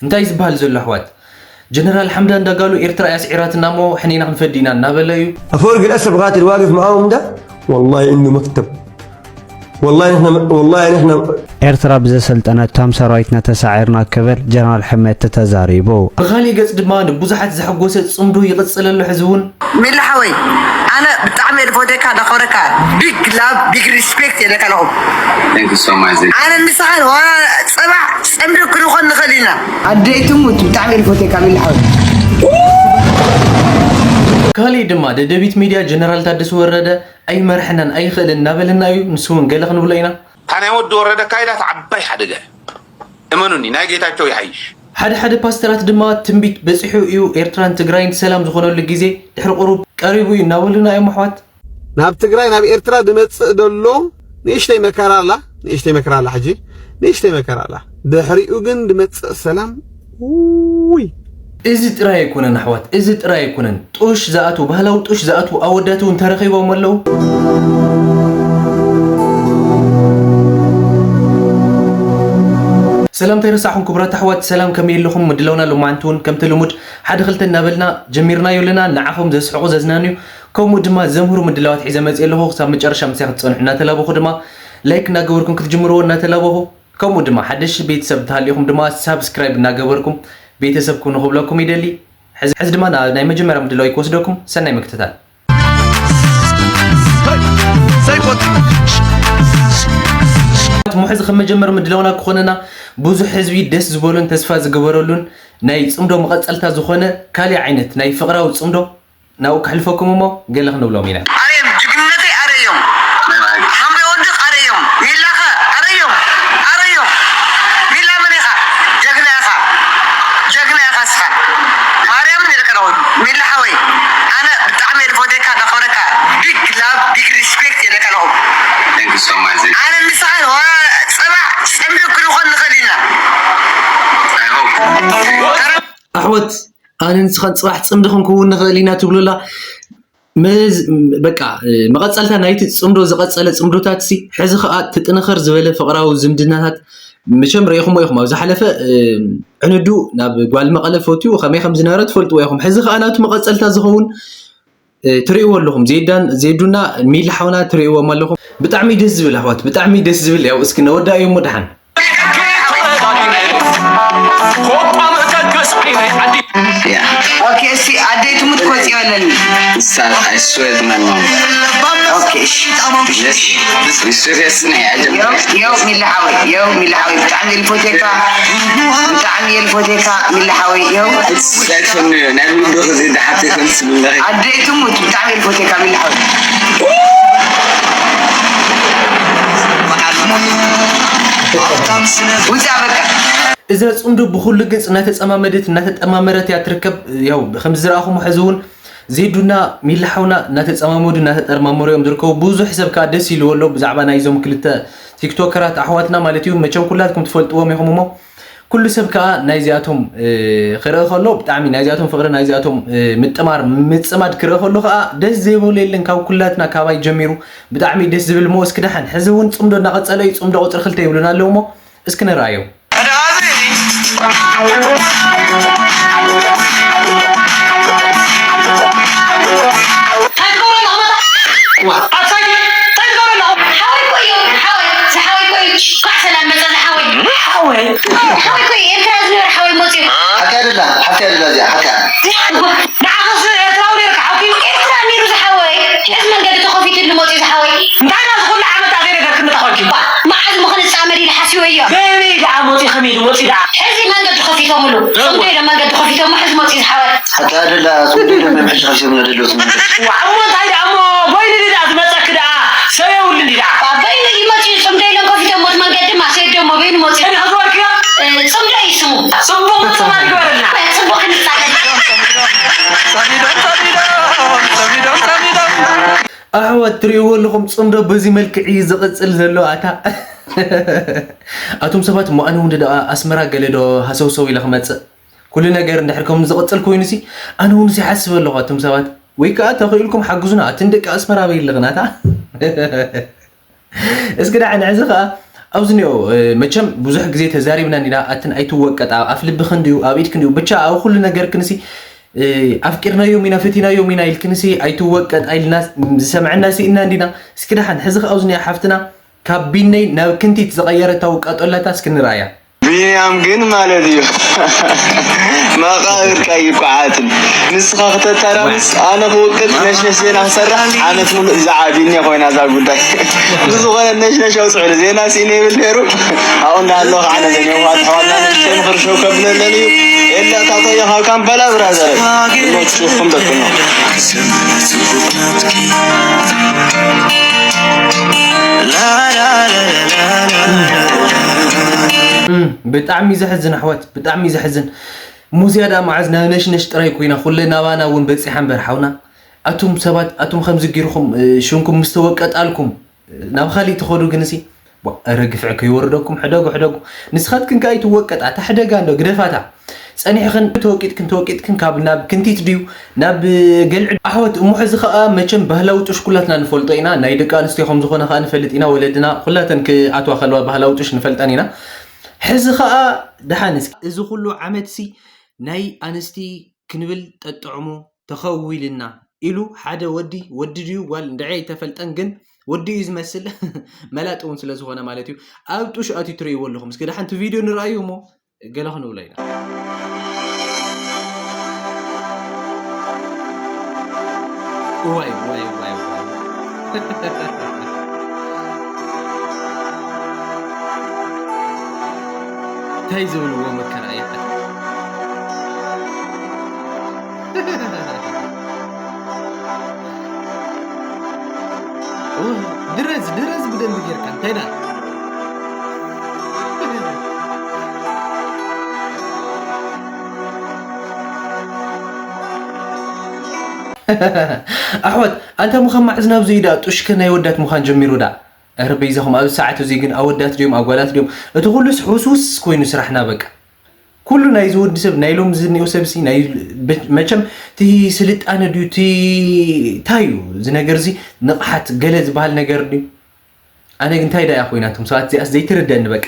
እንታይ ዝበሃል ዘሎ ኣሕዋት? ጀነራል ሓምዳን ዳጋሎ ኤርትራ እያ ስዒራትና እሞ ሕኔና ክንፈዲ ኢና እናበለ እዩ። أفورق للأسف قاتل واقف معاهم ده. والله إنه مكتب. والله نحن، والله نحن ኤርትራ ብዘሰልጠነቶም ሰራዊትና ተሳዒርና ክብል ጀነራል ሕመቲ ተዛሪቡ። ብኻሊእ ገጽ ድማ ንብዙሓት ዘሐጎሰ ጽምዶ ይቕጽል ኣሎ። ሕዚ እውን ሚሊ ሓወይ፣ ኣነ ብጣዕሚ እየ ዝፈትየካ፣ ዘኽብረካ። ቢግ ላቭ፣ ቢግ ሪስፔክት የለካ ኣለኹ። Thank you so much. ኣነ ንስኻን ዋላ ጽባሕ ጽምዲ ክንኾን ንኽእል ኢና። ኣደይ ትሙት፣ ብጣዕሚ እየ ዝፈትየካ ሚሊ ሓወይ። ካሊእ ድማ ደደቢት ሚድያ ጀነራል ታደሰ ወረደ ኣይመርሐናን ኣይኽእልን እናበለና እዩ። ንሱ እውን ገለ ክንብሎ ኢና። እታ ናይ ወዲ ወረደ ኣካይዳ እታ ዓባይ ሓደጋ እያ። እመኑኒ፣ ናይ ጌታቸው ይሓይሽ። ሓደ ሓደ ፓስተራት ድማ ትንቢት በጺሑ እዩ፣ ኤርትራን ትግራይን ሰላም ዝኾነሉ ግዜ ድሕሪ ቁሩብ ቀሪቡ እዩ እናበሉና እዮም ኣሕዋት። ናብ ትግራይ ናብ ኤርትራ ድመጽእ ደሎ ንእሽተይ መከራ ኣላ፣ ንእሽተይ መከራ ኣላ፣ ሕጂ ንእሽተይ መከራ ኣላ። ድሕሪኡ ግን ድመጽእ ሰላም ውይ። እዚ ጥራይ ኣይኮነን ኣሕዋት፣ እዚ ጥራይ ኣይኮነን። ጡሽ ዝኣትዉ፣ ባህላዊ ጡሽ ዝኣትዉ ኣወዳት እውን ተረኺቦም ኣለዉ። ሰላም ተይረሳዕኹም ክቡራት ኣሕዋት፣ ሰላም ከመይ ኣለኹም? ምድላውና ሎማዓንቲ እውን ከምቲ ልሙድ ሓደ ክልተ እናበልና ጀሚርናዮ ኣለና። ንዓኹም ዘስሕቑ ዘዝናንዩ ከምኡ ድማ ዘምህሩ ምድላዋት ሒዘ መፅእ ኣለኹ። ክሳብ መጨረሻ ምሳይ ክትፀንሑ እናተላበኹ ድማ ላይክ እናገበርኩም ክትጅምርዎ እናተላበኹ፣ ከምኡ ድማ ሓደሽ ቤተሰብ እንተሃሊኹም ድማ ሳብስክራይብ እናገበርኩም ቤተሰብ ኩኑ ክብለኩም ይደሊ። ሕዚ፣ ሕዚ ድማ ናብ ናይ መጀመርያ ምድላው ክወስደኩም፣ ሰናይ ምክትታል። እሞ ሕዚ ከም መጀመሪ ምድላውና ክኾነና ብዙሕ ህዝቢ ደስ ዝበሎን ተስፋ ዝገበረሉን ናይ ጽምዶ መቐጸልታ ዝኾነ ካሊእ ዓይነት ናይ ፍቕራዊ ጽምዶ ናብኡ ከሕልፈኩም እሞ ገለ ክንብሎም ኢና። ኣረዮም፣ ጅግንነተይ ኣረዮም። ሓምሬ ወዲ ኣረዮም። ሚላኸ ኣረዮም። ኣረዮም። ሚላ መን ኢኻ? ጀግና ኢኻ። ጀግና ኢኻ እስኻ። ማርያምን ኢልካ ኣለኹ። ሚላ ሓወይ፣ ኣነ ብጣዕሚ እየ ዝፈትየካ፣ ዘኽብረካ። ቢግ ላቭ፣ ቢግ ሪስፔክት ኢለካ ኣለኹ። Thank you so much. ኣነ ንስኻ ዋላ ጽባሕ ጽምዲ ክንኾን ንኽእል ኢና። I hope. ኣሕወት፣ ኣነ ንስኻን ጽባሕ ጽምዲ ክንከውን ንኽእል ኢና ትብሉላ። መዝ-፣ በቃ፣ እ፣ መቐጸልታ ናይቲ ጽምዶ ዝቐጸለ ጽምዶታት ሲ፣ ሕዚ ኸኣ ትጥንኸር ዝበለ ፍቕራዊ ዝምድናታት መቸም ርኢኹሞ ኢኹም። ኣብ ዝሓለፈ፣ እ፣ ዕንዱ ናብ ጓል መቐለ ፈትዩ ከመይ ከም ዝነበረ ትፈልጥዎ ኢኹም። ሕዚ ኸኣ ናቱ መቐጸልታ ዝኸውን፣ እ፣ ትርእይዎ ኣለኹም። ዜዳን፣ ዜዱና ሚሊ ሓውና ትርእይዎም ኣለኹም። ብጣዕሚ ደስ ዝብል ኣሕዋት፣ ብጣዕሚ ደስ ዝብል። ያው እስኪ ነወዳእዮ እሞ ደሓን። ኦኬ፣ እስቲ ኣደይ ትሙት ኮፂ በለኒ። I swear to my mom. ኦኬ፣ እሺ። Yes. You serious? የው፣ የው፣ ሚሊ ሓወይ፣ የው፣ ሚሊ ሓወይ፣ ብጣዕሚ እየ ልፎቴካ፣ ብጣዕሚ እየ ልፎቴካ፣ ሚሊ ሓወይ፣ የው። It's like from you. ናይ ብልዶ ከዚ ደሓተይ ከምስ ብላሂ። ኣደይ ትሙት፣ ብጣዕሚ እየ ልፎቴካ፣ ሚሊ ሓወይ። ውፃ በቃ። እዛ ጽምዶ ብኹሉ ገጽ እናተጸማመደት እናተጠማመረት እያ ትርከብ። ያው ከም ዝረኣኹሞ ሕዚ እውን ዜዱና ሚሊ ሓውና እናተጸማመዱ እናተጠርማመሩ እዮም ዝርከቡ። ብዙሕ ሰብ ከኣ ደስ ኢልዎ ኣሎ ብዛዕባ ናይዞም ክልተ ቲክቶከራት ኣሕዋትና ማለት እዩ። መቸም ኩላትኩም ትፈልጥዎም ኢኹም እሞ ኩሉ ሰብ ከኣ ናይዚኣቶም፣ እ፣ ክርኢ ከሎ ብጣዕሚ ናይዚኣቶም ፍቕሪ ናይዚኣቶም፣ እ፣ ምጥማር ምጽማድ ክርኢ ከሎ ከኣ ደስ ዘይበሎ የለን። ካብ ኩላትና ካባይ ጀሚሩ ብጣዕሚ ደስ ዝብል እሞ እስኪ ደሓን ሕዚ እውን ጽምዶ እናቐጸለ እዩ። ጽምዶ ቁጽሪ ክልተ ይብሉና ኣለዉ እሞ እስኪ ንርኣዮ። እንታይ ትገብሩ ኣለኹም? ኣታ እንታይ ትገብሩ ኣለኹም? ሓወይ እኮ እዩ፣ ሓወይ፣ እዚ ሓወይ እኮ እዩ። እንኳዕ ሰላም መጸ፣ እዚ ሓወይ። ሓወይ? ሓወይ እኮ እዩ፣ ኤርትራ ዝነበረ ሓወይ መጽዩ። ሓቂ ኣይደላ፣ ሓቂ ኣይደላ እዚኣ፣ ሓቂ። ንዓኸስ ኤርትራዊ ነይርካ፣ ሓውኪ? ኤርትራ ነይሩ ዝሓወይ። ሕዚ መንገዲ ተኸፊትሉ መጽዩ ዝሓወይ። እንታይ ዳ ዝኹሉ ዓመት ኣዘይ ነገርክኒ ተኾንኪ? ባ፣ መዓዝ ምኽንጻመድ ኢለ ሓሲበዮ። ከመይ ደኣ መጽዩ፣ ከመይ ኢሉ መጽዩ ደኣ? ሕዚ መንገዲ ከፊቶምሉ። እወ። ጽምዶ ኢሎም መንገዲ ከፊቶሞ፣ ሕዚ መጽዩ ዝሓወይ። ሓቂ ኣይደላ፣ ጽምዶ ኢሎም እዮም ሕጂ ከፊቶምሉ ዘለዉ መንገዲ። ዋ፣ እሞ እንታይ ደኣ እሞ፣ በይኑ ድዩ ደኣ ዝመጸኪ ደኣ? ሰብ የብሉን ድዩ ደኣ? ባ፣ በይኑ እዩ መጽዩ፣ ጽምዶ ኢሎም ከፊቶሞ፣ እቲ መንገዲ ድማ ሰይዶሞ በይኑ መጽዩ። እኔ ከዝበልክዮ? እ፣ ጽምዶ እዩ ስሙ። ጽቡቕ ምጽማር ይግበረልና። ጽቡቕ ክንጻረፍ። ኣሕዋት ትርእይዎ ኣለኹም፣ ጽምዶ በዚ መልክዕ እዩ ዝቕጽል ዘሎ። ኣታ ኣቱም ሰባት እሞ ኣነ እውን ደኣ ኣስመራ ገለ ዶ ሃሰውሰው ኢለ ክመጽእ? ኩሉ ነገር እንድሕር ከም ዝቕጽል ኮይኑሲ ኣነ እውን ይሓስብ ኣለኹ። ኣቱም ሰባት ወይ ከኣ ተኽኢልኩም ሓግዙና። ኣትን ደቂ ኣስመራ በይ ኣለኽን ኣታ። እስኪ ደሓን ሕዚ ኸኣ ኣብዚ እኒኦ መቸም ብዙሕ ግዜ ተዛሪብና እንዲና። ኣትን ኣይትወቀጣ፣ ኣፍ ልብኽን ድዩ ኣብ ኢድክን ድዩ ብቻ ኣብ ኩሉ ነገር ክንሲ ኣፍቂርናዮም ኢና ፈቲናዮም ኢና ኢልክንሲ ኣይትወቀጣ ኢልና ዝሰምዐና ስኢና እንዲና። እስኪ ደሓን ሕዚ ከ ኣብዚ እኒኣ ሓፍትና ካብ ቢነይ ናብ ክንቲት ዝቐየረታ ውቃጦላታ እስኪ ንርኣያ። ቢንያም ግን ማለት እዩ መቃብርካ ይኳዓትን ንስኻ ክተተራምስ ኣነ ክውቅጥ ነሽነሽ ዜና ክሰርሕ ዓመት ሙሉእ እዛ ዓቢኒ ኮይና እዛ ጉዳይ ብዝኾነ ነሽነሽ ኣውፅዕሉ ዜና ሲነ ይብል ነይሩ ኣብኡ እንዳሃለኹ ዓነ ዘኔዋ ኣሕዋትና ነሽነሽ ምኽርሸው ከብለለን እዩ ኤላ ታተዮ ካብ ካምፓላ ብራዘር ሞት ሽኹም ደቅኖ ብጣዕሚ ዘሕዝን ኣሕዋት ብጣዕሚ ዘሕዝን ሙዝያ ደኣ መዓዝ ናብ ነሽነሽ ጥራይ ኮይና ኩለ ናባና እውን በፂሓ እምበር ሓውና ኣቱም ሰባት ኣቱም ከምዚ ጊርኹም ሽንኩም ምስ ተወቀጣልኩም ናብ ካሊእ ትኸዱ ግንሲ ረ ግፍዒ ከይወርደኩም ሕደጉ ሕደጉ ንስኻትክን ከኣ ኣይትወቀጣ እታ ሕደጋ እንዶ ግደፋታ ጸኒሕኽን ተወቂጥክን ተወቂጥክን ካብ ናብ ክንቲት ድዩ ናብ ገልዒ ኣሕዋት እሞ ሕዚ ከኣ መቸም ባህላዊ ጡሽ ኩላትና ንፈልጦ ኢና ናይ ደቂ ኣንስትዮ ከም ዝኾነ ከኣ ንፈልጥ ኢና ወለድና ኩላተን ክኣትዋ ከለዋ ባህላዊ ጡሽ ንፈልጠን ኢና ሕዚ ከኣ ደሓን እስኪ እዚ ኩሉ ዓመትሲ ናይ ኣንስቲ ክንብል ጠጥዕሙ ተኸዊልና ኢሉ ሓደ ወዲ ወዲ ድዩ ጓል እንድዒ ኣይተፈልጠን ግን ወዲ እዩ ዝመስል መላጥ እውን ስለ ዝኾነ ማለት እዩ ኣብ ጡሽ ኣትዩ ትርእይዎ ኣለኹም እስኪ ደሓንቲ ቪድዮ ንርኣዩ እሞ ገለ ክንብሎ ኢና ዋይ ዋይ ዋይ እንታይ ዝብልዎ መከራ ይሓ ድረዝ ድረዝ ብደንብ ጌርካ እንታይ ዳ ኣሕዋት ኣንታ ምኻን ማዕዝ ናብዚ እዩ ዳ ጡሽከ ናይ ወዳት ምዃን ጀሚሩ ዳ ኧረ በይዛኹም ኣብዚ ሰዓት እዚ ግን ኣወዳት ድዮም ኣጓላት ድዮም እቲ ኩሉስ ሕውስውስ ኮይኑ ስራሕና በቃ ኩሉ ናይዚ ወዲ ሰብ ናይ ሎሚ ዝኒኦ ሰብሲ ናይ መቸም እቲ ስልጣነ ድዩ እቲ እንታይ እዩ እዚ ነገር እዚ ንቕሓት ገለ ዝበሃል ነገር ድዩ ኣነ ግን እንታይ ዳያ ኮይና እቶም ሰባት እዚኣስ ዘይትርደኒ በቃ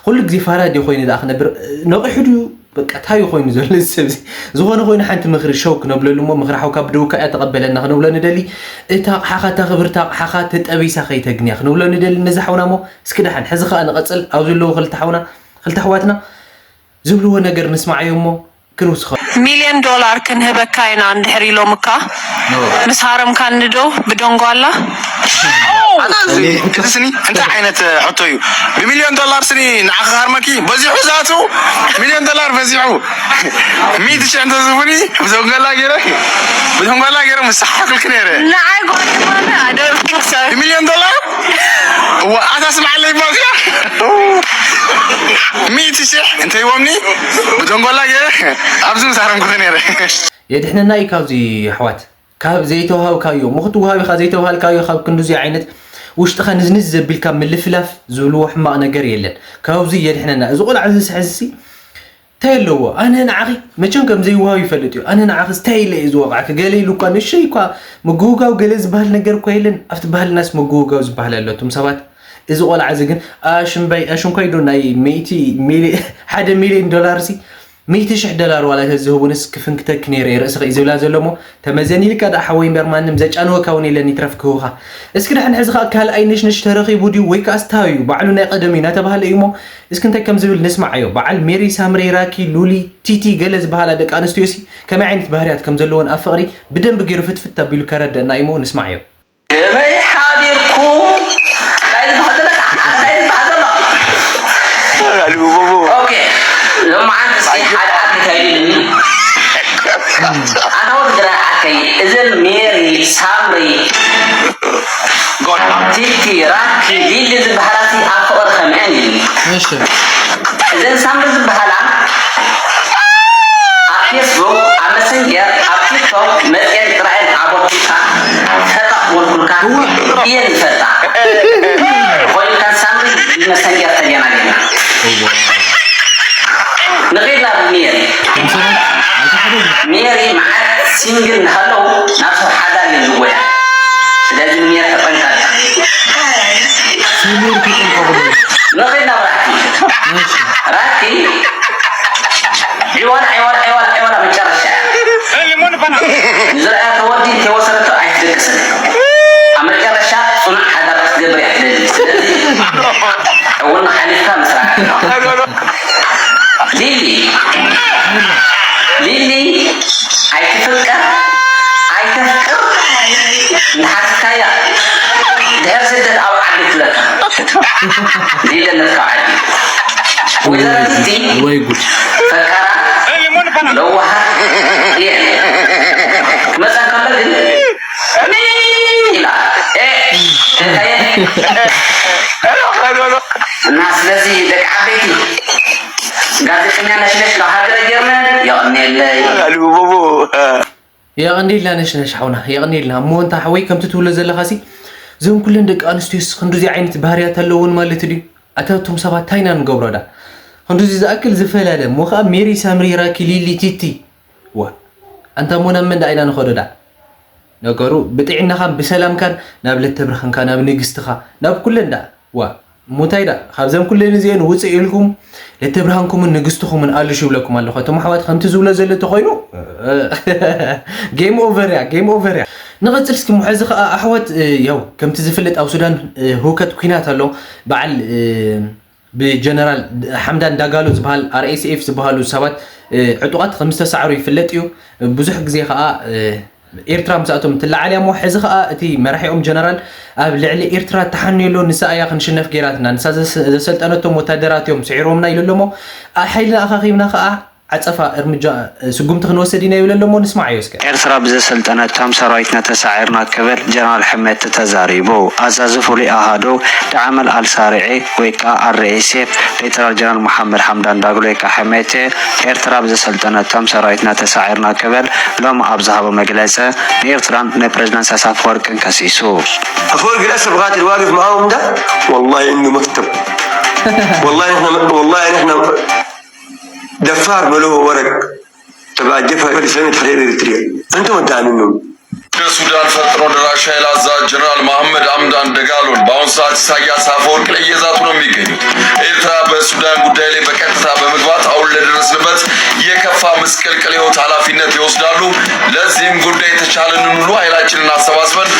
ኩሉ ግዜ ፋራ ድዩ ኮይኑ ዳ ክነብር ነቒሑ ድዩ በቃ እንታይ ኮይኑ ዘሎ እዚ ሰብ እዚ ዝኾነ ኮይኑ ሓንቲ ምኽሪ ሸው ክነብለሉ እሞ ምኽሪ ሓውካ ብደውካ እያ ተቐበለና ክነብሎ ንደሊ እታ ኣቕሓኻ እታ ክብርታ ኣቕሓኻ ተጠቢሳ ከይተግንያ ክነብሎ ንደሊ ነዚ ሓውና እሞ እስኪ ደሓን ሕዚ ከኣ ንቐጽል ኣብ ዘለዉ ክልተ ሓውና ክልተ ኣሕዋትና ዝብልዎ ነገር ንስማዓዮ እሞ ክንውስኸ። ሚልዮን ዶላር ክንህበካ ኢና እንድሕር ኢሎምካ ምስ ሃረምካኒ ዶ ብደንጓላ? እዚ ስኒ እንታይ ዓይነት ሕቶ እዩ? ብሚልዮን ዶላር ስኒ ንዓኺ ክሃርመኪ በዚሑ ዝኣትው ሚልዮን ዶላር በዚሑ ሚእቲ ሽሕ እንተዝህቡኒ ብደንጓላ ገይረ ብደንጓላ ገይረ ምሰሓሓክልኪ ነይረ። ንዓይ ጓል ጓል I don't think so። ብሚልዮን ዶላር እዋ ኣታ ስምዓለይ እባ እዚኣ ሚእቲ ሽሕ እንተይቦምኒ ብደንጎላ ገይረ ኣብዚ ምሳረምኩኺ ነይረ። የድሕነና እዩ ካብዚ ኣሕዋት ካብ ዘይተዋሃብካዮ እሞ ክትወሃብ ኢኻ ዘይተባሃልካዮ ካብ ክንድዚ ዓይነት ውሽጥኻ ንዝንዝ ዘቢልካ ምልፍላፍ ዝብልዎ ሕማቕ ነገር የለን ካብዚ የድሕነና እዚ ቆልዓ እዚ ስሕዝሲ እንታይ ኣለዎ ኣነ ንዓኺ መቸም ከም ዘይወሃብ ይፈልጥ እዩ ኣነ ንዓኺ ስታይ ኢለ እየ ዝወቕዓኪ ገለ ኢሉ እኳ ንእሸይ እኳ ምጉውጋው ገለ ዝበሃል ነገር እኳ የለን ኣብቲ ባህልናስ ምጉውጋው ዝበሃል ኣሎ እቶም ሰባት እዚ ቆልዓ እዚ ግን ኣሽንባይ ኣሽንኳይ ዶ ናይ ሚእቲ ሓደ ሚልዮን ዶላር ሲ ሚእቲ ሽሕ ዶላር ዋላ ተዝህቡንስ ክፍንክተኪ ነይረ እየ ርእስኺ እዩ ዝብላ ዘሎ እሞ ተመዘን ኢልካ ደኣ ሓወይ እምበር ማንም ዘጫንወካ እውን የለን ይትረፍ ክህቡኻ እስኪ ደሓን ሕዚ ኸዓ ካልኣይ ነሽነሽ ተረኺቡ ድዩ ወይ ከኣስ ታይ እዩ ባዕሉ ናይ ቐደም እዩ እናተባህለ እዩ እሞ እስኪ እንታይ ከም ዝብል ንስማዓዮ በዓል ሜሪ ሳምሬ ራኪ ሉሊ ቲቲ ገለ ዝበሃላ ደቂ ኣንስትዮ ሲ ከመይ ዓይነት ባህርያት ከም ዘለወን ኣብ ፍቕሪ ብደንቢ ገይሩ ፍትፍት ኣቢሉ ከረደእና እዩ እሞ ንስማዓዮ ከመይ ሓዲርኩም እንታይ ዝበሃል ዘሎ ኣታ እንታይ ዝበሃል ዘሎ ኦኬ ሎማዓንቲ እስኪ ሓደ ዓዲ ከይድልኒ ኣታ ወዲ ትግራይ ዓርከይ እዘን ሜሪ ሳምሪ ቲቲ ራኪ ሊሊ ዝበሃላ ሲ ኣብ ፍቕሪ ከመየን ኢልኒ እዘን ሳምሪ ዝበሃላ ኣብ ፌስቡክ ኣብ መሰንጀር ኣብ ቲክቶክ መፅየን ጥራየን ኣቦኪካ ፈጣ ክወልኩልካ እየን ዝፈልጣ ኮይንካ ሳምሪ ብመሰንጀር ተገናኘና ንኺድ ናብ ሜሪ ሜሪ መዓት ሲንግል እናሃለዉ ናብ ሰብ ሓዳር እየን ዝጎያ ስለዚ ንሜሪ ተጠንቀቅ ንኸይድ ናብ ራኪ። ራኪ። ዒዋላ፣ ዒዋላ፣ ዒዋላ፣ ዒዋላ መጨረሻ። ንዝረኣያ ተወዲ እንተይወሰደቶ ኣይትደቅስን። ኣብ መጨረሻ ጽኑዕ ሓዳር ክትገብር እያ ትደሊ። ስለዚ እውን ሓሊፍካ ምስራሕ። ሊሊ፣ ሊሊ፣ ኣይትፍቀር፣ ኣይተፍቅር፣ እንተሓቲትካያ ድሕሪ ስደት ኣብ ዓዲ ትብለካ። ሊሊ ኣለትካ ዓዲ። ወይዘሮ ቲቲ፣ ወይ ጉድ። ፈቃራ፣ ለዋሃት እየ። ክመጸ ከሎ ግን ኢላ። ኤ፣ እንታይ? እና ስለዚ ደቂ ዓበይቲ፣ ጋዜጠኛ ነሽነሽ ካብ ሃገረ ጀርመን፣ የቐንየለይ። ኣልቦቦ። የቐንየልና ነሽነሽ ሓውና፣ የቐንየልና። እሞ እንታ ሓወይ፣ ከምቲ ትብሎ ዘለኻሲ፣ እዞም ኩለን ደቂ ኣንስትዮስ ክንዱዚ ዓይነት ባህርያት ኣለውን ማለት ድዩ? ኣታ እቶም ሰባት ታይ ኢና ንገብሮ ዳ? ክንዱዚ ዝኣክል ዝፈላለ፣ እሞ ኸኣ ሜሪ፣ ሳምሪ፣ ራኪ፣ ሊሊ፣ ቲቲ። ዋ፣ ኣንታ እሞ ናብ መን ደኣ ኢና ንኸዶ ዳ? ነገሩ ብጥዕናኻን ብሰላምካን ናብ ለተብርሃንካ፣ ናብ ንግስትኻ፣ ናብ ኩለን ደኣ። ዋ፣ እሞ እንታይ ደኣ፣ ካብዘን ኩለን እዚአን ውፅእ ኢልኩም ለተብርሃንኩምን ንግስትኹምን ኣልሹ ይብለኩም ኣለኹ። እቶም ኣሕዋት ከምቲ ዝብሎ ዘሎ ተኾይኑ፣ ጌም ኦቨር እያ፣ ጌም ኦቨር እያ። ንቐፅል እስኪ እሞ፣ ሕዚ ኸዓ ኣሕዋት፣ እ፣ ያው ከምቲ ዝፍለጥ ኣብ ሱዳን፣ እ፣ ህውከት ኲናት ኣሎ። በዓል፣ እ፣ ብጀነራል ሓምዳን ዳጋሎ ዝበሃል ኣር ኤስ ኤፍ ዝበሃሉ ሰባት፣ እ፣ ዕጡቓት ከም ዝተሳዕሩ ይፍለጥ እዩ። ብዙሕ ግዜ ኸዓ፣ እ፣ ኤርትራ ምስኣቶም ትለዓል እያ እሞ፣ ሕዚ ኸዓ እቲ መራሒኦም ጀነራል ኣብ ልዕሊ ኤርትራ ተሓንዮ ኣሎ፣ ንሳ እያ ክንሽነፍ ገይራትና፣ ንሳ ዘስ-፣ ዘሰልጠነቶም ወታደራት እዮም ስዒሮምና ኢሉ ኣሎ እሞ፣ ኣ-፣ ሓይልና ኣኻኺብና ኸዓ ዓጸፋ እርምጃ፣ እ፣ ስጉምቲ ክንወስድ ኢና ይብል ኣሎ እሞ፣ ንስማዓዮ እስከ። ኤርትራ ብዘሰልጠነቶም ሰራዊትና ተሳዒርና ክብል ጀነራል ሕሜቲ ተዛሪቡ። ኣዛዚ ፍሉይ ኣሃዱ ዳዕመል ኣልሳሪዒ ወይ ከዓ ኣር ኤስ ኤፍ ሌተናል ጀነራል መሓመድ ሓምዳን ዳግሎ ወይ ከዓ ሕሜቲ ኤርትራ ብዘሰልጠነቶም ሰራዊትና ተሳዒርና ክብል ሎሚ ኣብ ዝሃቦ መግለጺ ንኤርትራን ንፕሬዝዳንት ኢሳያስ ኣፈወርቅን ከሲሱ። أفورق للأسف قاتل واقف معاهم ده، والله إنه مكتب. والله إحنا، والله إحنا دفار ملوه ورق تبع الجبهة الإسلامية تحرير إريتريا. أنتم الداعمين منهم. የሱዳን ፈጥኖ ደራሽ ኃይል አዛዥ ጀነራል መሐመድ አምዳን ደጋሎን በአሁኑ ሰዓት ኢሳያስ አፈወርቅ ላይ እየዛቱ ነው የሚገኙት። ኤርትራ በሱዳን ጉዳይ ላይ በቀጥታ በመግባት አሁን ለደረስንበት የከፋ ምስቅልቅል ህይወት ኃላፊነት ይወስዳሉ። ለዚህም ጉዳይ የተቻለንን ሁሉ ኃይላችንን አሰባስበን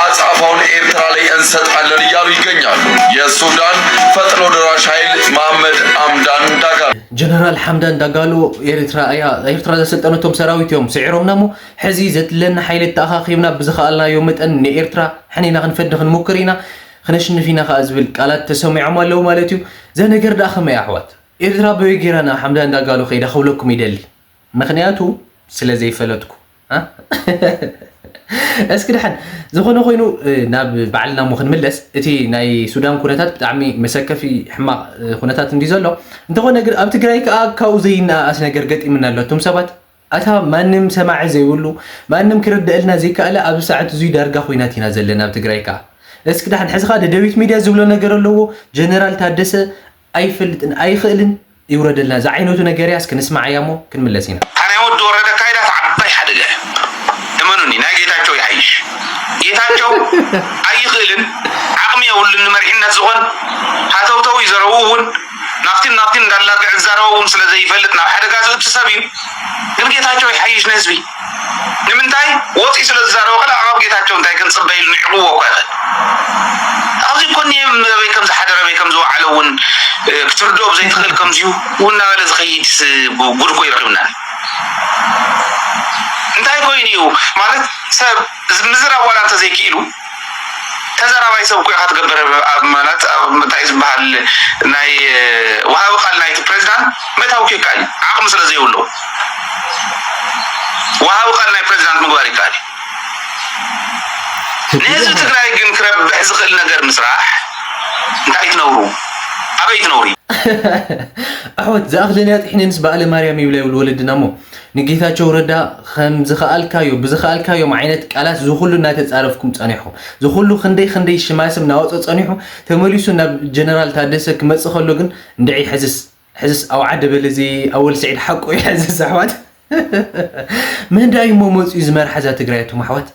አጻፋውን ኤርትራ ላይ እንሰጣለን እያሉ ይገኛሉ። የሱዳን ፈጥኖ ደራሽ ኃይል መሐመድ አምዳን ዳጋሎ። ጀነራል ሓምዳን ዳጋሎ ኤርትራ እያ፣ ኤርትራ ዘሰልጠነቶም ሰራዊት እዮም ስዒሮምና እሞ፣ ሕዚ ዘድለና ሓይሊ ተኣኻኺብና ብዝኸኣልናዮ መጠን ንኤርትራ ሕኒና ክንፈዲ ክንሙክር ኢና፣ ክነሽንፍ ኢና ከኣ ዝብል ቃላት ተሰሚዖም ኣለዉ ማለት እዩ። እዛ ነገር ደኣ ከመይ ኣሕዋት? ኤርትራ በበይ ጌራ ንሓምዳን ዳጋሎ ከይዳ ክብለኩም ይደሊ። ምኽንያቱ ስለ ዘይፈለጥኩ። እ? እስኪ ደሓን፣ ዝኾነ ኮይኑ፣ እ፣ ናብ ባዕልና እሞ ክንምለስ። እቲ ናይ ሱዳን ኩነታት ብጣዕሚ መሰከፊ ሕማቕ፣ እ፣ ኩነታት እንድዩ ዘሎ። እንተኾነ ግን ኣብ ትግራይ ከኣ ካብኡ ዘይነኣኣስ ነገር ገጢምና ኣሎ። እቶም ሰባት ኣታ ማንም ሰማዒ ዘይብሉ፣ ማንም ክርደኣልና ዘይከኣለ ኣብዚ ሰዓት እዙይ ዳርጋ ኹናት ኢና ዘለና ኣብ ትግራይ ከኣ። እስኪ ደሓን ሕዚ ኸኣ ደደቢት ሚድያ ዝብሎ ነገር ኣለዎ፣ ጀነራል ታደሰ ኣይፈልጥን ኣይኽእልን ይውረደልና። ዝዓይነቱ ነገር እያ፣ እስኪ ንስማዓያ እሞ ክንምለስ ኢና። እታ ናይ ወዲ ወረደ ኣካይዳ እታ ዓባይ ሓደጋ እያ። እመኑኒ፣ ናይ ጌታቸው ይሓይሽ። ጌታቸው ኣይኽእልን፣ ዓቕሚ የብሉን ንመሪሕነት ዝኾን። ሃተውተው እዩ ዘረቡ እውን፣ ናፍቲን ናፍቲን እንዳላግዐ ዝዛረቦ እውን ስለ ዘይፈልጥ ናብ ሓደጋ ዝእቱ ሰብ እዩ። ግን ጌታቸው ይሓይሽ ንህዝቢ። ንምንታይ? ወፂኡ ስለ ዝዛረቦ፣ ከላ ካብ ጌታቸው እንታይ ክንፅበ ኢሉ ንዕቕዎ እኳ ይኽእል። ኣብዚ እኮ እኒሄ ኣበይ ከም ዝሓደረ፣ ኣበይ ከም ዝወዓለ እውን፣ እ፣ ክትርድኦ ብዘይትኽእል ከምዚሁ እውን እናበለ ዝኸይድ ስ-፣ ጉድ እኮ ይረኽብና። እንታይ ኮይኑ እዩ? ማለት ሰብ ምዝራብ ዋላ እንተዘይክኢሉ፣ ተዘራባይ ሰብ እኮ ኢኻ ትገብር። ኣብ ማለት ኣብ እንታይ ዝበሃል ናይ፣ እ፣ ወሃቢ ቃል ናይቲ ፕሬዝዳንት ምእታው እኮ ይከኣል እዩ፣ ዓቕሚ ስለ ዘይብሉ። ወሃቢ ቃል ናይ ፕሬዝዳንት ምግባር ይከኣል እዩ። ንህዝቢ ትግራይ ግን ክረብሕ ዝኽእል ነገር ምስራሕ እንታይ ትነብሩ? ኣበይ ትነብሩ? ኣሕዋት፣ ዝኣኽለንያ ጥሒነንስ በኣለ ማርያም ይብላ ይብሉ ወለድና እሞ፣ ንጌታቸው ረዳ ከም ዝኸኣልካዮ፣ ብዝኸኣልካዮም ዓይነት ቃላት ዝኹሉ እናተጻረፍኩም ጸኒሕኩም። ዝኹሉ ክንደይ ክንደይ ሽማስም እናወጸ ጸኒሑ፣ ተመሊሱ ናብ ጀነራል ታደሰ ክመጽእ ከሎ ግን እንድዒ ሕዝስ፣ ሕዝስ ኣውዓደ በለ እዚ ኣወል ስዒድ ሓቁ እዩ ሕዝስ ኣሕዋት። መን ደኣ እዩ እሞ መጺኡ ዝመርሓ እዛ ትግራይ ኣቱም ኣሕዋት?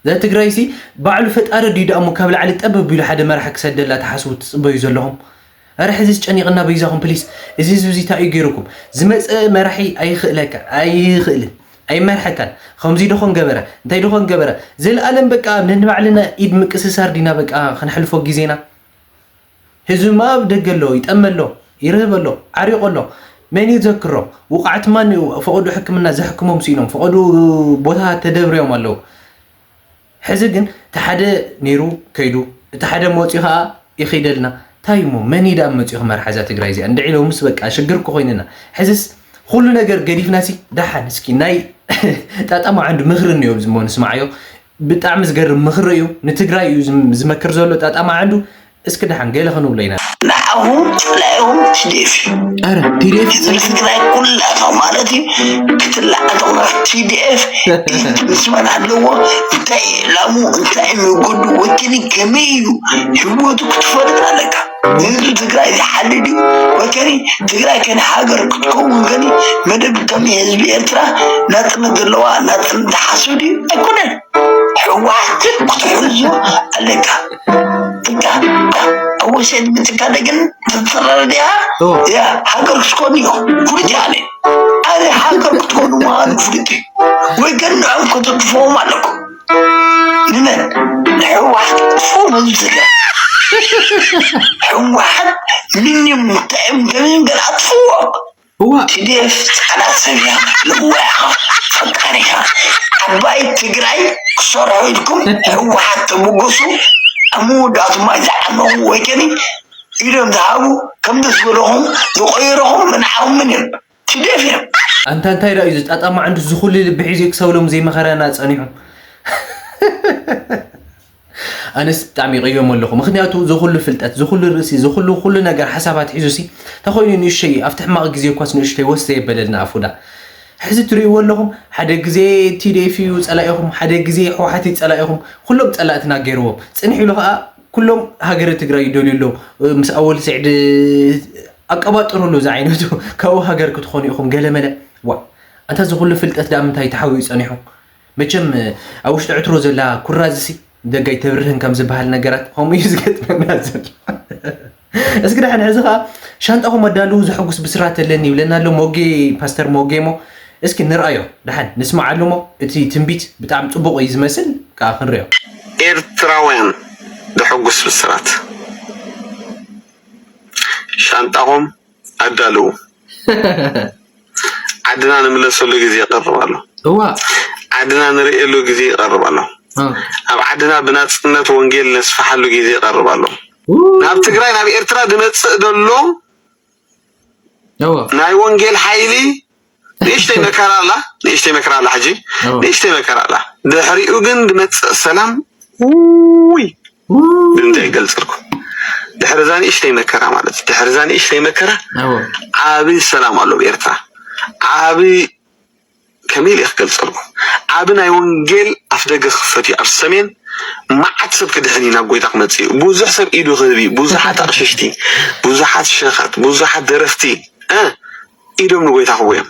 እዛ ትግራይሲ ባዕሉ ፈጣሪ ድዩ ደኣ እሞ ካብ ላዕሊ ጠብ ኣቢሉ ሓደ መራሒ ክሰደላ ትሓስቡ ትጽበዩ ዘለኹም? ኣረ ሕዚ ዝጨኒቕና በይዛኹም ፕሊስ። እዚ ህዝቢ እዚ እንታይ እዩ ገይሩኩም? ዝመፀ መራሒ ኣይኽእለካ ኣይኽእልን ኣይመርሐካን። ከምዚ ዶኾን ገበረ እንታይ ዶኾን ገበረ ዘለኣለም በቃ ነንባዕልና ኢድ ምቅስሳር ዲና በቃ ከነሕልፎ ግዜና። ህዝብማ ኣብ ደገ ኣሎ፣ ይጠመ ኣሎ፣ ይርህብ ኣሎ፣ ዓሪቑ ኣሎ። መን እዩ ዘክሮ? ውቃዕት ማን እዩ? ፈቐዱ ሕክምና ዘሕክሞም ስኢኖም፣ ፈቐዱ ቦታ ተደብርዮም ኣለዉ። ሕዚ ግን እቲ ሓደ ነይሩ ከይዱ፣ እቲ ሓደ መፂኡ ከዓ ይኸይደልና። እንታይ እሞ መን እዩ ደኣ መፂኡ ክመርሓ እዛ ትግራይ እዚኣ? እንድዒ ሎምስ በቃ ሽግር እኮ ኮይንና። ሕዝስ ኩሉ ነገር ገዲፍና ሲ ደሓን እስኪ ናይ ጣጣ መዓንዱ ምኽሪ እኒኦ ዝሞ ንስማዓዮ። ብጣዕሚ ዝገርም ምኽሪ እዩ። ንትግራይ እዩ ዝም- ዝመክር ዘሎ ጣጣ መዓንዱ። እስኪ ደሓን ገለ ክንብሎ ኢና። ንዓኹም ጸላኢኹም ቲ ዲ ኤፍ እዩ። ኣረ ቲ ዲ ኤፍ እዚ ትግራይ ኩላታ ማለት እዩ ክትላዓል ተኾና ቲ ዲ ኤፍ ኢድ ምስ መን ኣለዎ እንታይ ዕላሙ እንታይ መገዱ ወኪሊ ከመይ እዩ ህይወቱ ክትፈልጥ ኣለካ። ህዝቢ ትግራይ ዝሓሊ ድዩ ወከኒ ትግራይ ከኒ ሃገር ክትከውን ከኒ መደብ ከሚ ህዝቢ ኤርትራ ናጽነት ዘለዋ ናጽነት ዝሓስብ ድዩ ኣይኮነን። ሕዋት ክትሕዞ ኣለካ። እካ ኣብ ወሰን ምትካ ግን ተተረድያ ያ ሃገር ክትኮን እዩ። ፍሉጥ ያለ ኣነ ሃገር ክትኮኑ ምዃኑ ፍሉጥ እዩ። ወይ ግን ንዕም ከተጥፍዎም ኣለኩም። ንመን ንሕዋት ጥፍዎም ህዝቢ ትግራይ። ሕዋት ምንም ምታዮም ከምን ገና ኣጥፍዎም። እዋ ቲ ዲ ኤፍ ጻዕዳ ሰብ እያ። ልዋያ ፈቃሪኻ ዓባይ ትግራይ ክሰርሑ ኢልኩም ህወሓት ተበገሱ። ኣብ መወዳእቱ ማይ ዝዓመቑ ወይከኒ ኢዶም ዝሃቡ ከም ደስ በለኹም ዝቐይረኹም ምንዓኹም ምን እዮም ቲ ዲ ኤፍ እዮም። ኣንታ እንታይ ደኣ እዩ ዝጣጣማ ዕንዱ ዝኹሉ ልቢ ሒዙ ክሰብሎም ዘይመኸረና ጸኒሑ። ኣነስ ብጣዕሚ ይቕዮም ኣለኹ። ምኽንያቱ ዝኹሉ ፍልጠት ዝኹሉ ርእሲ ዝኹሉ ኩሉ ነገር ሓሳባት ሒዙ ሲ ተኾይኑ ንእሸይ ኣብቲ ሕማቕ ግዜ እኳስ ንእሽተይ ወስ ዘየበለልና ኣፉዳ ሕዚ ትርእይዎ ኣለኹም። ሓደ ግዜ ቲ ዲ ኤፍ እዩ ጸላኢኹም፣ ሓደ ግዜ ሕወሓት እዩ ጸላኢኹም። ኩሎም ጸላእትና ገይርዎም። ጽንሕ ኢሉ ኸኣ ኩሎም ሃገረ ትግራይ ይደልዩ ኣለዉ። ምስ ኣወል ስዕድ ኣቀባጥሩሉ ዝዓይነቱ ካብኡ ሃገር ክትኾኑ ኢኹም ገለመለ። ዋ ኣንታ ዝኹሉ ፍልጠት ደኣ ምንታይ ተሓዊኡ ጸኒሑ? መቸም ኣብ ውሽጢ ዕትሮ ዘላ ኩራዝሲ ደጋይ ተብርህን ከም ዝበሃል ነገራት ከምኡ እዩ ዝገጥመና ዘሎ። እስኪ ደሓን ሕዚ ከዓ ሻንጣኹም ኣዳልዉ ዘሐጉስ ብስራት ኣለኒ ይብለና ኣሎ ሞጌ ፓስተር ሞጌ እሞ እስኪ ንርኣዮ ደሓን ንስማዓሉ እሞ እቲ ትንቢት ብጣዕሚ ፅቡቕ እዩ ዝመስል ከዓ ክንሪኦ። ኤርትራውያን ዘሐጉስ ብስራት ሻንጣኹም ኣዳልዉ። ዓድና ንምለሰሉ ግዜ ይቐርብ ኣሎ። እዋ ዓድና ንርእየሉ ግዜ ይቐርብ ኣሎ። ኣብ ዓድና ብናጽነት ወንጌል ነስፍሓሉ ግዜ ይቐርብ ኣሎ። ናብ ትግራይ ናብ ኤርትራ ዝመጽእ ዘሎ ናይ ወንጌል ሓይሊ ንእሽተይ መከራ ኣላ፣ ንእሽተይ መከራ ኣላ ሕጂ ንእሽተይ መከራ ኣላ። ድሕሪኡ ግን ዝመጽእ ሰላም ውይ ብምንታይ ይገልጸልኩም? ድሕሪ እዛ ንእሽተይ መከራ ማለት እዩ። ድሕሪ እዛ ንእሽተይ መከራ ዓቢ ሰላም ኣሎ ኣብ ኤርትራ። ዓቢ ከመይ ኢለ ክገልጸልኩም? ዓቢ ናይ ወንጌል ኣፍደገ ክኽፈት እዩ። ኣብ ሰሜን መዓት ሰብ ክድሕን እዩ፣ ናብ ጎይታ ክመጽእ እዩ። ብዙሕ ሰብ ኢዱ ክህብ እዩ። ብዙሓት ኣቕሽሽቲ፣ ብዙሓት ሸኻት፣ ብዙሓት ደረፍቲ እ ኢዶም ንጎይታ ክህቡ እዮም።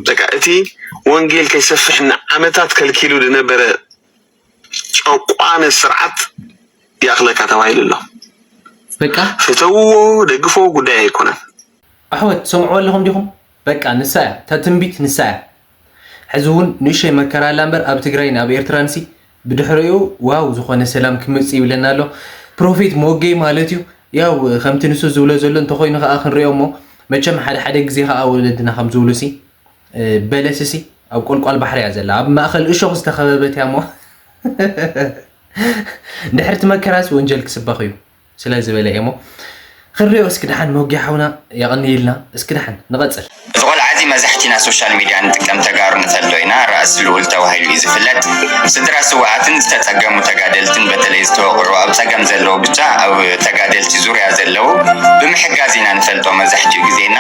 በቃ እቲ ወንጌል ከይሰፍሕ ንዓመታት ከልኪሉ ዝነበረ ጨቋኒ ስርዓት ይኣኽለካ ተባሂሉ ኣሎ። በቃ ፍተውዎ ደግፍዎ ጉዳይ ኣይኮነን። ኣሕዋት ትሰምዕዎ ኣለኹም ዲኹም? በቃ ንሳ እያ እታ ትንቢት ንሳ እያ። ሕዚ እውን ንእሽተይ መከራ ኣላ እምበር ኣብ ትግራይን ኣብ ኤርትራንሲ ብድሕሪኡ ዋው ዝኾነ ሰላም ክመጽእ ይብለና ኣሎ ፕሮፌት ሞጌ ማለት እዩ። ያው ከምቲ ንሱ ዝብሎ ዘሎ እንተኾይኑ ከዓ ክንሪኦ እሞ መቸም ሓደ ሓደ ግዜ ከዓ ወለድና ከም ዝብሉ ሲ በለስ ሲ ኣብ ቆልቋል ባሕሪ እያ ዘላ ኣብ ማእኸል እሾኽ ዝተኸበበት እያ እሞ ድሕርቲ መከራስ ወንጀል ክስበኽ እዩ ስለ ዝበለ እየ እሞ ክንሪኦ እስኪ ደሓን መውጊያ ሓውና የቐንየልና እስኪ ደሓን ንቐፅል። እዚ ቆልዓ እዚ መብዛሕቲና ሶሻል ሚድያ ንጥቀም ተጋሩ ንፈልጦ ኢና። ራእሲ ልኡል ተባሂሉ እዩ ዝፍለጥ። ስድራ ስውኣትን ዝተፀገሙ ተጋደልትን በተለይ ዝተወቕዑ ኣብ ፀገም ዘለዉ ብቻ ኣብ ተጋደልቲ ዙርያ ዘለዉ ብምሕጋዝ ኢና ንፈልጦ መብዛሕትኡ ግዜ እና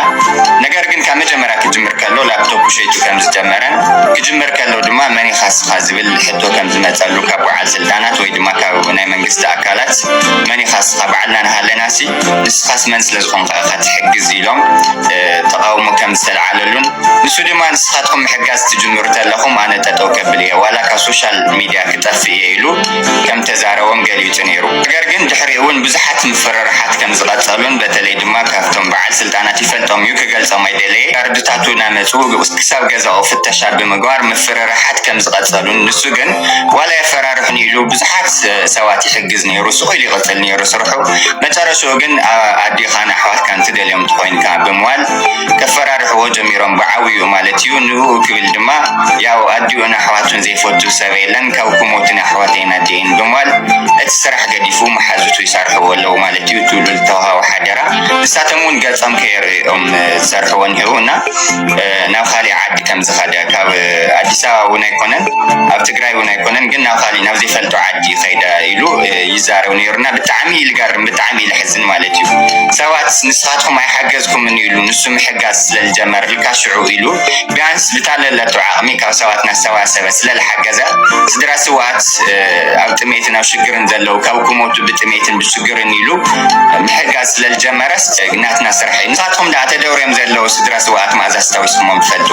ነገር ግን ካብ መጀመርያ ክጅምር ከሎ ላፕቶፕ ሸይጡ ከም ዝጀመረን ክጅምር ከሎ ድማ መን ኢኻ ንስኻ ዝብል ሕቶ ከም ዝመፀሉ ካብ በዓል ስልጣናት ወይ ድማ ካብ ናይ መንግስቲ ኣካላት መን ኢኻ ንስኻ ባዕልና ንሃለናሲ ንስኻስ መን ስለዝኾንካ ኢኻ ትሕግዝ ኢሎም ተቓውሞ ከም ዝተልዓለሉ ንሱ ድማ ንስኻትኩም ምሕጋዝ ትጅምሩ ተለኹም ኣነ ጠጠው ከብል እየ፣ ዋላ ካብ ሶሻል ሚድያ ክጠፍእ እየ ኢሉ ከም ተዛረቦም ገሊጹ ነይሩ። ነገር ግን ድሕሪኡ እውን ብዙሓት ምፍርራሓት ከም ዝቐጸሉን በተለይ ድማ ካብቶም በዓል ስልጣናት ይፈልጦም እዩ ክገልጾም ኣይደለየ፣ ጋርድታቱ እናመጹ ክሳብ ገዛኡ ፍተሻ ብምግባር ምፍርራሓት ከም ዝቐጸሉን ንሱ ግን ዋላ የፈራርሑን ኢሉ ብዙሓት ሰባት ይሕግዝ ነይሩ። ስቕ ኢሉ ይቕጽል ነይሩ ስርሑ። መጨረሽኡ ግን ኣዴኻን ኣሕዋትካን ትደልዮም ተኾይንካ ብምባል ከፈራርሕዎ ጀሚሮም ብዓብይኡ ማለት እዩ። ንኡ ክብል ድማ ያው ኣዲኡን ኣሕዋቱን ዘይፈቱ ሰብ የለን፣ ካብ ክሞቱን ኣሕዋተይን ኣዴን ብምባል እቲ ስራሕ ገዲፉ መሓዙቱ ይሰርሕዎ ኣለዉ ማለት እዩ። ትብሉ ዝተዋሃቡ ሓደራ ንሳቶም እውን ገጾም ከየርእዮም ዝሰርሕዎ እኒሄው እና ናብ ካሊእ ዓዲ ከም ዝኸደ ካብ ኣዲስ ኣበባ እውን ኣይኮነን ኣብ ትግራይ እውን ኣይኮነን ግን ናብ ካሊእ ናብ ዘይፈልጦ ዓዲ ከይደ ኢሉ ይዛረብ ነይሩና። ብጣዕሚ ይልገርም ብጣዕሚ ይልሕዝን ማለት እዩ። ሰባት ንስኻትኩም ኣይሓገዝኩምን ኢሉ ንሱ ምሕጋዝ ስለዝጀመርልካ ሽዑ ኢሉ ቢያንስ ብታለለቱ ዓቕሚ ካብ ሰባት ናሰባሰበ ስለዝሓገዘ ስድራ ስውኣት ኣብ ጥሜትን ኣብ ሽግርን ዘለዉ ካብ ክሞቱ ብጥሜትን ብሽግርን ኢሉ ምሕጋዝ ስለዝጀመረስ ናትና ስራሕ እዩ። ንሳትኩም ደኣ ተደውርዮም ዘለዉ ስድራ ስውኣት መኣዝ ኣስታዊስኩሞም ትፈልጡ?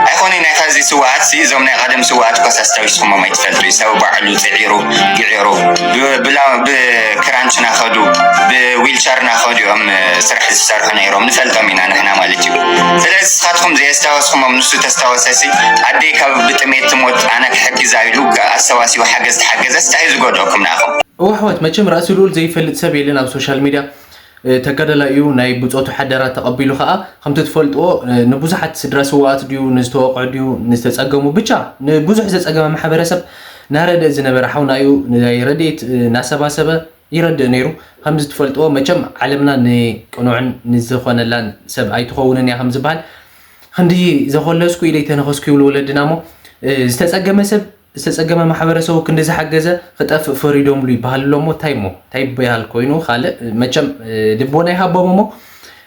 ኣይኮነ ናይ ኸዚ ስውኣት እዞም ናይ ቀደም ስውኣት ኮስ ኣስታዊስኩሞም ኣይትፈልጡ። ሰብ ባዕሉ ፅዒሩ ግዒሩ ብክራንች ናኸዱ ብዊልቸር ናኸዱ እዮም ስራሕ ዝሰርሑ ነይሮም ንፈልጦም ኢና ንሕና ማለት እዩ። ስለዚ ንስኻትኩም ዘየስታወስኩሞም ንሱ ተስታወሰሲ ኣደይ ካብ ብጥሜት ትሞት ኣነ ክሕግዛ ኢሉ ኣሰባሲቡ ሓገዝ ተሓገዘስ እንታይ እዩ ዝጎድኦኩም ንኣኹም? እወ ኣሕዋት፣ መቸም ራእሲ ልኡል ዘይፈልጥ ሰብ የለን ኣብ ሶሻል ሚድያ። ተጋዳላይ እዩ፣ ናይ ብጾቱ ሓደራ ተቐቢሉ ኸኣ ከምቲ ትፈልጥዎ ንብዙሓት ስድራ ስውኣት ድዩ ንዝተወቕዑ ድዩ ንዝተጸገሙ ብቻ ንብዙሕ ዝተጸገመ ማሕበረሰብ ናረድእ ዝነበረ ሓውና እዩ። ናይ ረድኤት ናሰባሰበ ይረድእ ነይሩ። ከምዚ ትፈልጥዎ መቸም ዓለምና ንቅኑዕን ንዝኾነላን ሰብ ኣይትኸውንን እያ ከም ዝበሃል ክንዲ ዘኾለስኩ ኢደይ ተነኸስኩ ይብሉ ወለድና እሞ ዝተጸገመ ሰብ ዝተጸገመ ማሕበረሰቡ ክንዲ ዝሓገዘ ክጠፍእ ፈሪዶምሉ ይበሃል ኣሎ እሞ እንታይ እሞ እንታይ ይበሃል ኮይኑ ካልእ መቸም ልቦና ይሃቦም እሞ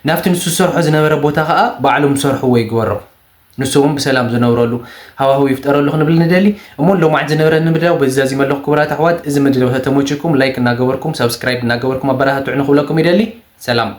ናብቲ ንሱ ዝሰርሖ ዝነበረ ቦታ ከዓ ባዕሎም ዝሰርሕዎ ይግበሮም። ንሱ እውን ብሰላም ዝነብረሉ ሃዋህው ይፍጠረሉ ክንብል ንደሊ እሞ ሎማዕት ዝነበረኒ ምድላው በዚ ዛዚመ ኣለኹ። ክቡራት ኣሕዋት እዚ ምድላው ተተመችኩም ላይክ እናገበርኩም ሳብስክራይብ እናገበርኩም ኣበረታትዑ ንክብለኩም ይደሊ። ሰላም።